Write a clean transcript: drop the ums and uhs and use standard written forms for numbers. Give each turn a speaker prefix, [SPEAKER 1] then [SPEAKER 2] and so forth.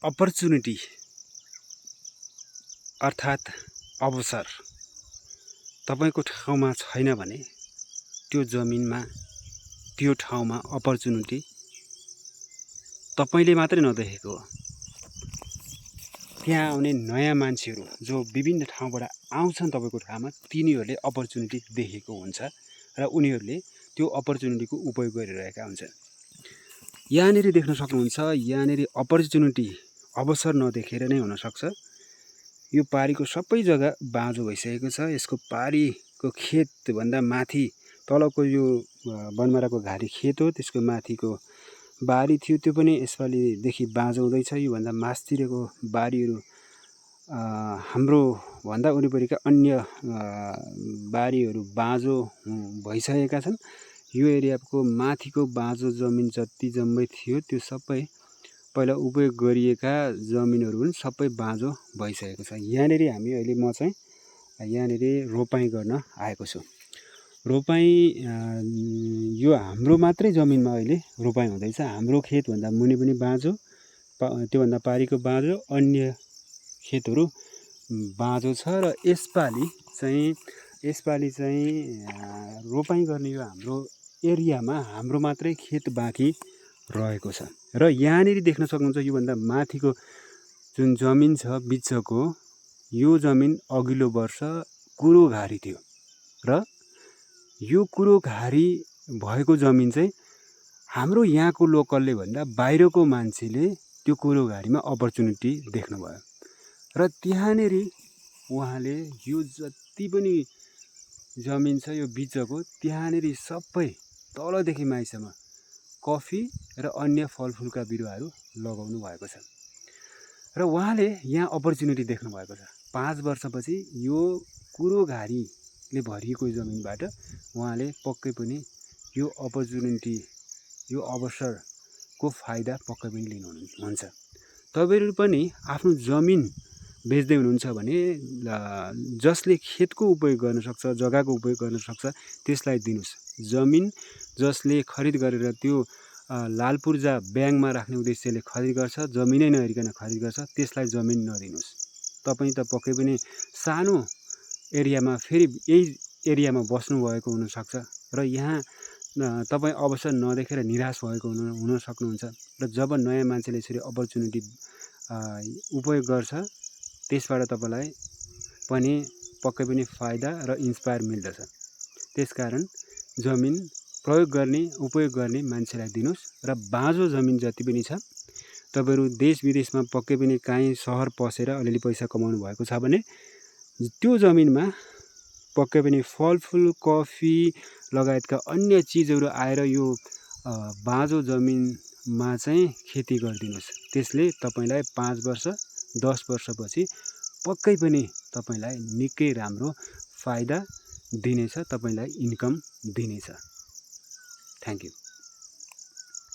[SPEAKER 1] Opportunity अर्थात् अवसर तपाईको ठाउँमा छैन भने त्यो जमिनमा त्यो ठाउँमा अपर्च्युनिटी तपाईले मात्रै नदेखेको हो। त्यहाँ आउने नयाँ मान्छेहरू जो विभिन्न ठाउँबाट आउँछन् तपाईको ठाउँमा, तिनीहरूले अपर्च्युनिटी देखेको हुन्छ र उनीहरूले त्यो अपर्च्युनिटीको उपयोग गरिरहेका हुन्छन्। यहाँनिर देख्न सक्नुहुन्छ, यहाँनिर अपर्च्युनिटी अवसर नदेखेर नै हुन सक्छ। यो पारीको सबै जग्गा बाँझो भइसकेको छ। यसको पारीको खेत भन्दा माथि तलको यो बनमाराको घारी खेत हो, त्यसको माथिको बारी थियो, त्यो पनि यसपालिदेखि बाँझो हुँदैछ। यो भन्दा मास्तिरको बारीहरू हाम्रो भन्दा वरिपरिका अन्य बारीहरू बाँझो भइसकेका छन्। यो एरियाको माथिको बाँझो जमिन जति जम्मै थियो त्यो सबै पहिला उपयोग गरिएका जमिनहरू पनि सबै बाँझो भइसकेको छ। यहाँनिर म चाहिँ यहाँनिर रोपाइँ गर्न आएको छु। रोपाइँ यो हाम्रो मात्रै जमिनमा अहिले रोपाइँ हुँदैछ। हाम्रो खेतभन्दा मुनि पनि बाँझो, त्योभन्दा पारीको बाँझो, अन्य खेतहरू बाँझो छ। र यसपालि चाहिँ रोपाइँ गर्ने यो हाम्रो एरियामा हाम्रो मात्रै खेत बाँकी रहेको छ। र यहाँनिर देख्न सक्नुहुन्छ, योभन्दा माथिको जुन जमिन छ बिचको, यो जमिन अघिल्लो वर्ष कुरो घारी थियो र यो कुरो घारी भएको जमिन चाहिँ हाम्रो यहाँको लोकलले भन्दा बाहिरको मान्छेले त्यो कुरो घारीमा अपर्च्युनिटी देख्नुभयो र त्यहाँनिर उहाँले यो जति पनि जमिन छ यो बिचको, त्यहाँनिर सबै तलदेखि माथिसम्म कफी र अन्य फलफुलका बिरुवाहरू लगाउनु भएको छ र उहाँले यहाँ अपर्च्युनिटी देख्नु भएको छ। 5 वर्षपछि यो कुरो घारीले भरिएको जमिनबाट उहाँले पक्कै पनि यो अपर्च्युनिटी, यो अवसरको फाइदा पक्कै पनि लिनुहुन्छ। तपाईहरु पनि आफ्नो जमिन बेच्दै हुनुहुन्छ भने जसले खेतको उपयोग गर्न सक्छ, जग्गाको उपयोग गर्न सक्छ, त्यसलाई दिनुस्। जमिन जसले खरिद गरेर त्यो लालपूर्जा ब्याङ्कमा राख्ने उद्देश्यले खरिद गर्छ, जमिनै नहेरिकन खरिद गर्छ, त्यसलाई जमिन नदिनुस्। तपाई त पक्कै पनि सानो एरियामा फेरि यही एरियामा बस्नु भएको हुन सक्छ र यहाँ तपाई अवसर नदेखेर निराश भएको हुन सक्नुहुन्छ र जब नयाँ मान्छेले यसरी अपर्च्युनिटी उपयोग गर्छ, त्यसबाट तपाईलाई पनि पक्कै पनि फाइदा र इन्स्पायर मिल्दछ। त्यसकारण जमिन प्रयोग गर्ने, उपयोग गर्ने मान्छेलाई दिनुस् र बाँझो जमिन जति पनि छ, तपाईहरु देश विदेशमा पक्कै पनि काहीँ शहर पसेर अलिअलि पैसा कमाउनु भएको छ भने त्यो जमिनमा पक्कै पनि फलफुल, कफी लगायतका अन्य चीजहरू आएर यो बाँझो जमिनमा चाहिँ खेती गरिदिनुस्। त्यसले तपाईलाई 5 वर्ष 10 वर्षपछि पक्कै पनि तपाईलाई निकै राम्रो फाइदा दिनेछ, तपाईलाई इन्कम दिनेछ। Thank you.